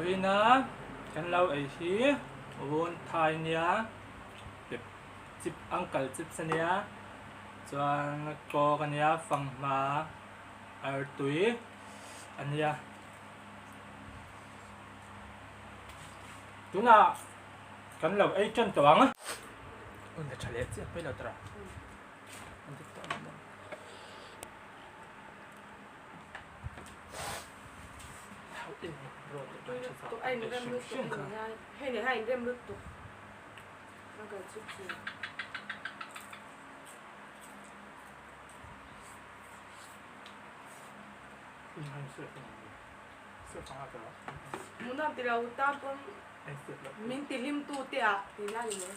Vawiina kan lo ei hi vun thai nia pep chip uncle chips a nia chuan coke a nia fanghma artui a nia tunah kan lo ei tan tawh ang. Hun a tha leh chiah mai lo tawh a. Min ti hlim tu te ah ti na ni mai.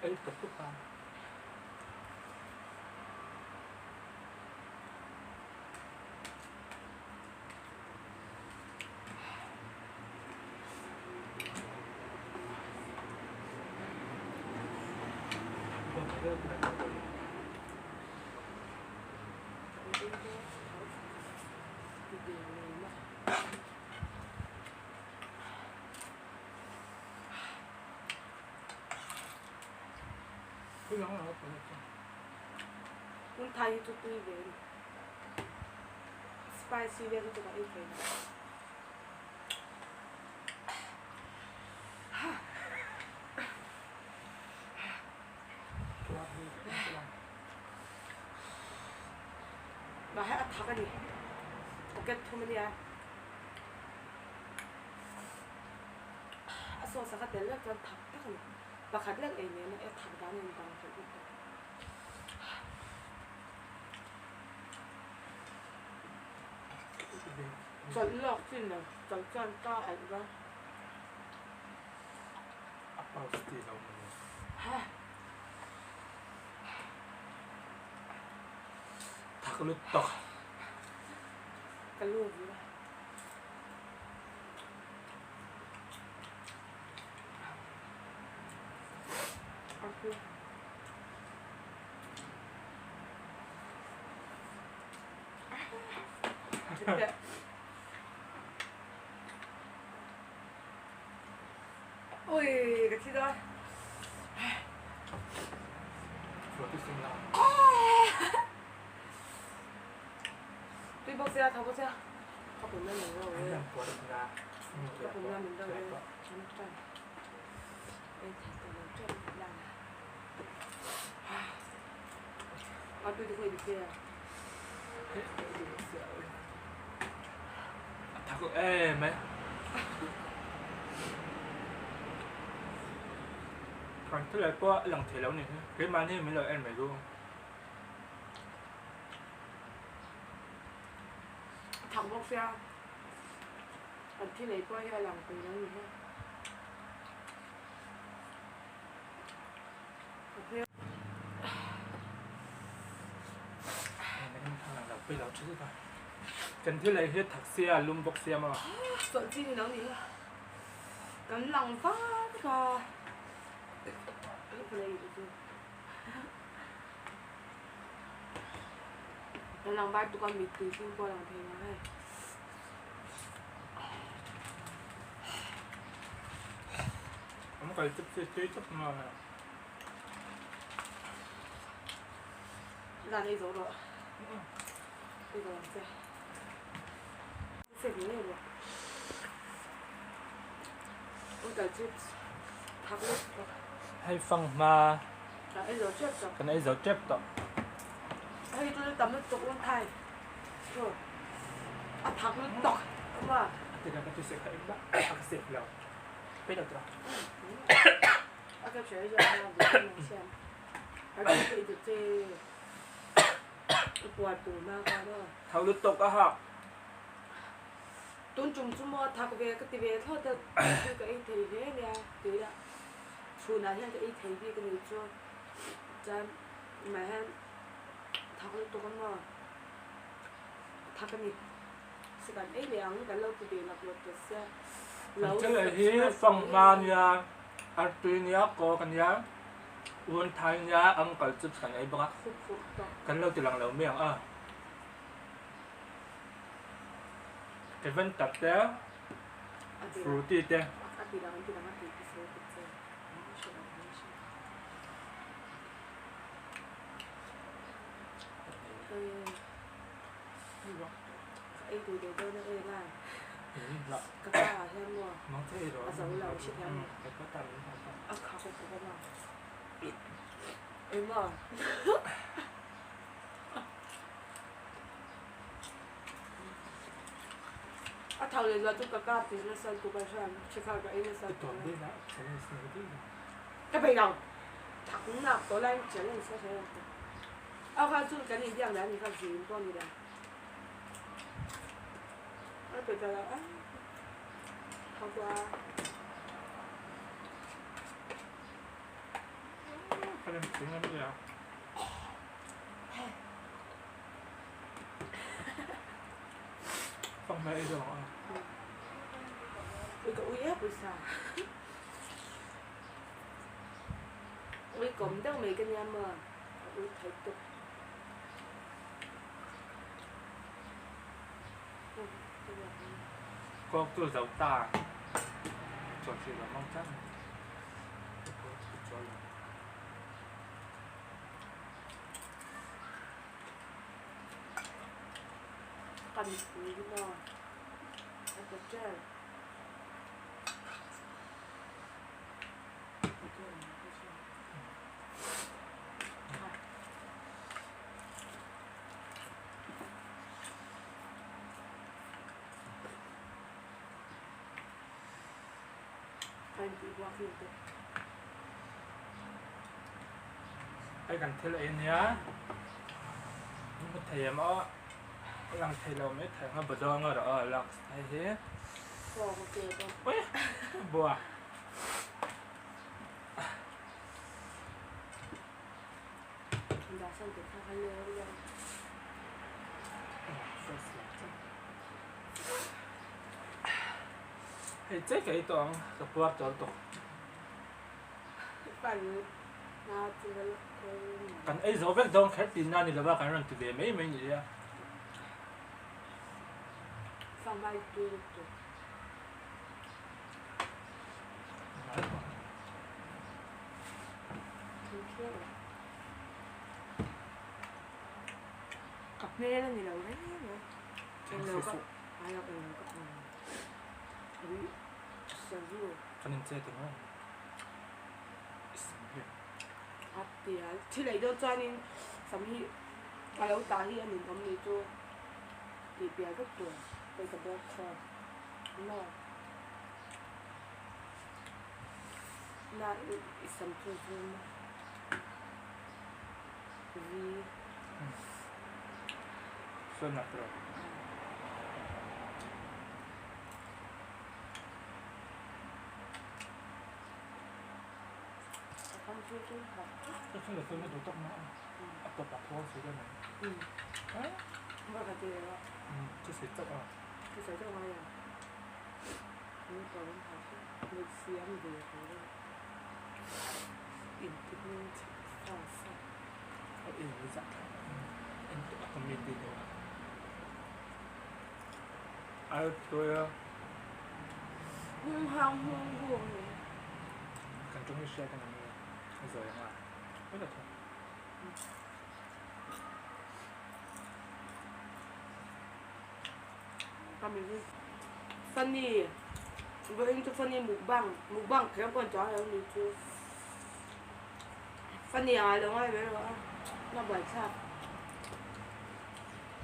Ei ta tuk a. Un thai hi chu tui ve a ni. Spicy vel hi chu ka ei thei lo. Mah hi a thak a ni. Pocket thum a nia. A sauce a ka tel lek chuan thak tak a ni. Pakhat lek ei nen a thak dan a indang theih lutuk. Chawlh lawk chin lo chawlh chuan ka alh va. A pause tih lo maw ni. Thak lutuk. Ka lu vur a. Ui, ka thi dawn. Tui bawk sia, tha bawk sia. Ka pum na min deuh e. Ka pum na min deuh e. A thak em mai. Kan thil ei pawh a lang thei lo ni hi. Keimahni min lo en mai duh. A thak bawk sia. Kan thil ei pawh hi a lang thei lo ni hi. Kan thil ei hi thak sia lum bawk sia maw? Chawlh chi ni lo ni hi kan lang vat a. Kan lang var tuk a mittui tling pawh a lang thei lo hei. An kal chip chi tui tak mai a. Zan ei zo rawh. Ei zo ang che. Se ve ngei rawh. An kal chips thak lutuk. Hei fanghma. Kan ei zo tep tawh. Kan ei zo tep tawh. Hei chu tam lutuk un thai. Chu a thak lutuk ama. A ti ka ti sek ka em ba a ka sek lo. Pe lo tra. A ka che ja na bu na siam. A ka pe te che. Puar tu na ka no. Thau lutuk a hak. Tun tum chu maw thak ve ka ti ve thlawt a ka ei thei hle nia tui a. Chhunah hian ka ei thei bik a ni chu chuan mah hian thak lutuk a maw thak a ni se kan ei leh ang kan lo ti ve lak lawk ta sia lo Thil ei hi fanghma nia artui nia kawk a nia un thai nia uncle chips kan ei bawk a kan lo ti lang lo mai ang a Kevin tak te Fruity te. A tho leh zual chu ka kap tih nasa tuk a hriat thikhar ka ei nasa tuk a. Ka bei lo thak nak tawh lai challenge ka hre lo a kha chu kan inbiak dan ni kha zin pawh ni lo a pe ta lo a thakua Ka lem thing a nia. Phong mai zo a. Ui ka ui ep pawisa. Ui kawm deuh mai ka nia maw. Ka ui thei tuk. Kawk chu zo ta. Chuan si lo mang chan. Kan pui hi maw a ta ṭel. Kan tih buak hi te. Hei kan thil ei ania hmu thei em aw a lang thei lo mai thei ang a bawdaw anga rawh aw lak hei hi ui bua hei che ka ei tawh ang ka puar tawh lutuk. Kan ei zo vek dawn kher tih na ni lova kan rawn ti ve mai mai ni a. Kan in che ti maw? A pial thil ei dawn chuanin sam hi a lo tah hi a nun awm ni chu tih pial vek tur hei ka bawk khaw maw na i sam chu zum vi sawn a tawh. A comedy deuh a. Artui a. Hung hang hung hung ni. Kan tawng hi hria kan awm lo. A zawi ang a. Vek a tha. Kami hi funny. Vawiin chu funny mukbang. Mukbang kher pawh an chang lo ni chu. Funny a lo ngai ve rawh a. Na buaithlak.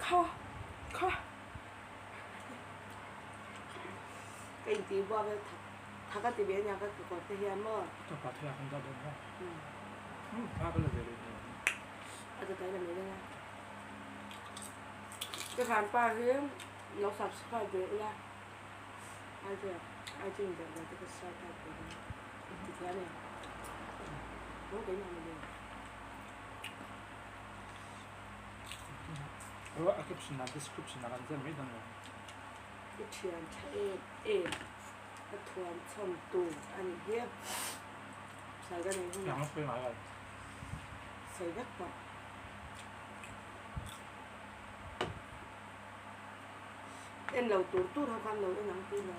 Kha kha. Ka intih buak e thak thak a ti ve ania ka kekawr te hian maw. Tawpa thlalak an dah dawn maw? Umm thla ka la ve leh nia. A ta tai la mai dawn a. Ka thianpa hi lo subscribe ve ula. Ai te ai te in ve te ka subscribe ve dawn. Ti thiam e. Mo keimah ni ve. A caption a description a kan ziak mai dawn lo. I thian tha em em a thuam chhawm tur a nih hi. Sawi ka nei hun a. Sawi ngai lo. Sawi vek tawh. En lo tur tur ho khan lo en ang tih lo.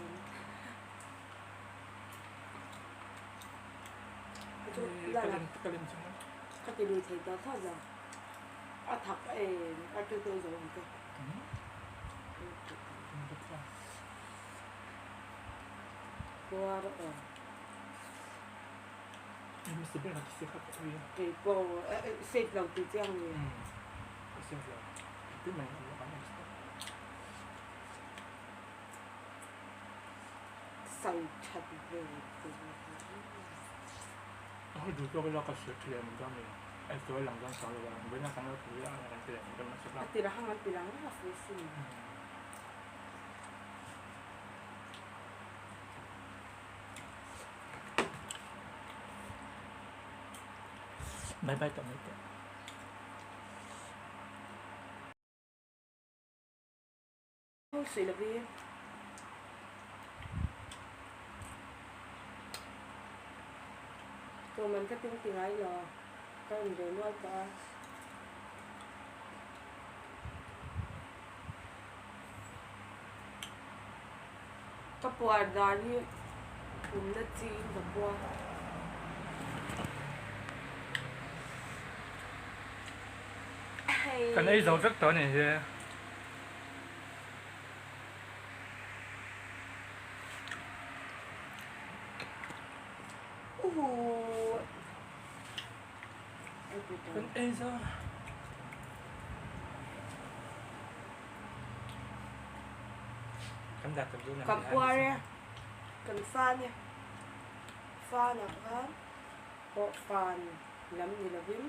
Ka ti lui thei ta thlawt lo. A thak em a tu te zo ang te. Puar aw. Kei pawh save lo tih chiang ni. Sawi that ve A ti hang an ti lang reng a fu sin. Bye bye tawh mai teh. Suih lovin. Tuman ka ting ti ngai lo. Ka in ve nual tawh a. Ka puar dan hi pumna chiin ka puar. Kan ei zo vek tawh a nih hi. Kan ei zo. Kan dah tak dun Ka puar e. Kan fan e. Fan ah khan pawh fan lam ni lovin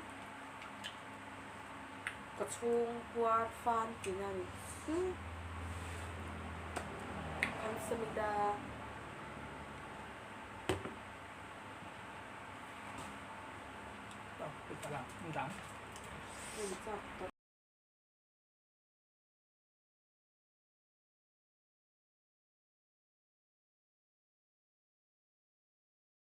ka chhung puar fan tihna a ni chu. Kamsamita. Dang. Chak tawh.